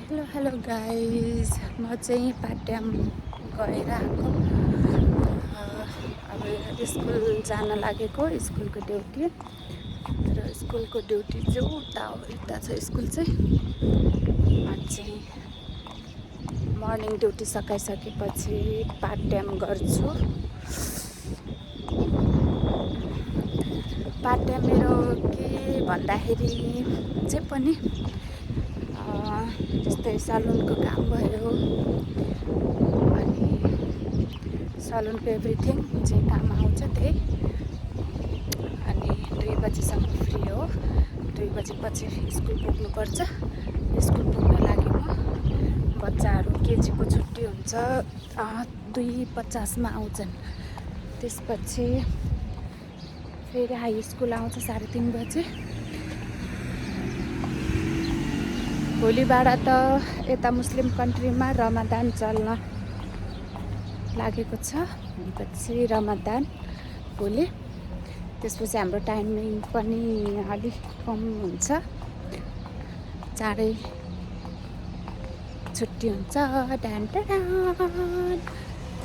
Hello guys, म चाहिँ पाट्याम गएर आएको। अब स्कुल जान लागेको, स्कुलको ड्युटी। र स्कुलको ड्युटी चाहिँ उता छ स्कुल चाहिँ। अनि चाहिँ मर्निङ ड्युटी सकाइसकेपछि पाट्याम गर्छु। पाट्याम मेरो के भन्दाखेरि चाहिँ पनि जस्तै सलुनको काम भयो, अनि सलुनको एभ्रिथिङ जे काम आउँछ त्यही। अनि 2 बजीसम्म फ्री हो। 2 बजेपछि स्कुल पुग्नुपर्छ। स्कुल पुग्न लागि बच्चाहरू केजीको छुट्टी हुन्छ, 2:50 आउँछन्। त्यसपछि फेरि हाई स्कुल आउँछ 3:30 बजे। भोलिबाट त यता मुस्लिम कन्ट्रीमा रमदान चल्न लागेको छ। भनेपछि रमदान भोलि। त्यसपछि हाम्रो टाइमिङ पनि अलिक कम हुन्छ, चाँडै छुट्टी हुन्छ।